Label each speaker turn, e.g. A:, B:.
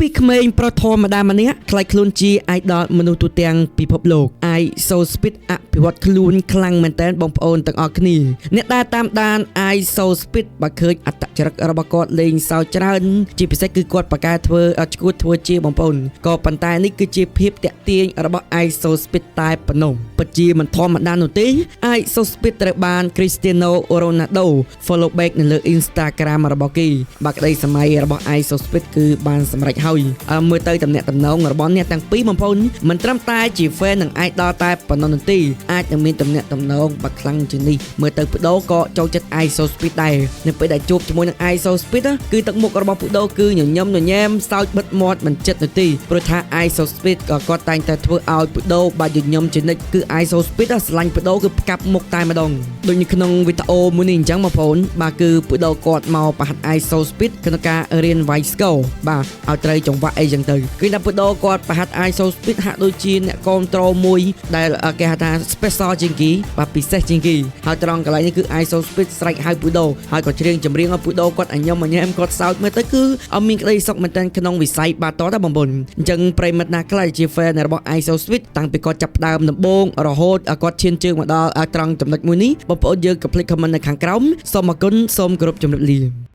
A: ពីក្មេងប្រុសធម្មតាម្នាក់ក្លាយខ្លួនជា idol មនុស្សទូទាំងពិភពលោក IShowSpeed អភិវឌ្ឍខ្លួនខ្លាំងមែនទែនបងប្អូនទាំងអស់គ្នាអ្នកដែលតាមដាន IShowSpeed បើឃើញអត្តចរិតរបស់គាត់លេងសើចច្រើនជាពិសេសគឺគាត់ប្រកែធ្វើឈួតធ្វើជាបងប្អូនក៏ប៉ុន្តែនេះគឺជាភាពតាក់ទាញរបស់ IShowSpeed តែប៉ុណ្ណោះពិតជាមិនធម្មតានោះទេ IShowSpeed ត្រូវបាន Cristiano Ronaldo follow back នៅលើ Instagram របស់គេបាទក្តីសម័យរបស់ IShowSpeed គឺបានសម្រេចហើយអើមើលទៅតំណាក់តំណងរបស់អ្នកទាំងពីរបងប្អូនមិនត្រឹមតែជា fan និង idol តែប៉ុណ្ណោះនោះទេអាចនឹងមានតំណាក់តំណងបាទខ្លាំងជាងនេះមើលទៅពូដូក៏ចូលចិត្ត IShowSpeed ដែរនៅពេលដែលជួបជាមួយនឹង IShowSpeed គឺទឹកមុខរបស់ពូដូគឺញញឹមញញែមសើចបិទមាត់មិនចិត្តនោះទេព្រោះថា IShowSpeed ក៏គាត់តែងតែធ្វើឲ្យពូដូបាទញញឹមជានិច្ចគឺ IShowSpeed ស្រឡាញ់ពូដូគឺផ្កាប់មុខតែម្ដងដូចនៅក្នុងវីដេអូមួយនេះអញ្ចឹងបងប្អូនបាទគឺពូដូគាត់មកប្រហាត់ IShowSpeed ក្នុងការរៀនវាយស្គរបាទឲ្យត្រូវចង្វាក់អីចឹងទៅគឺថាពូដូគាត់ប្រហាត់ IShowSpeed ហាក់ដូចជាអ្នកគ្រប់ត្រូលមួយដែលគេហៅថា special ជាងគេបាទពិសេសជាងគេហើយត្រង់កន្លែងនេះគឺ IShowSpeed ស្រែកហៅពូដូហើយក៏ច្រៀងចម្រៀងឲ្យពូដូគាត់អញញឹមអញញែមគាត់សើចមើលទៅគឺអត់មានក្តីសុខមែនទែនក្នុងវិស័យបាល់ទាត់ណាបងប្អូនអញ្ចឹងប្រិយមិត្តណាខ្លះជា fan របស់ IShowSpeed តាំងពីគាត់ចាប់ផ្ដើមដំបូងរហូតគាត់ឈានជើងមកដល់ត្រង់ចំណុចមួយនេះបងប្អូនយើងកុំភ្លេច comment នៅខាងក្រោមសូមអរគុណសូមគោរពជម្រាបលា។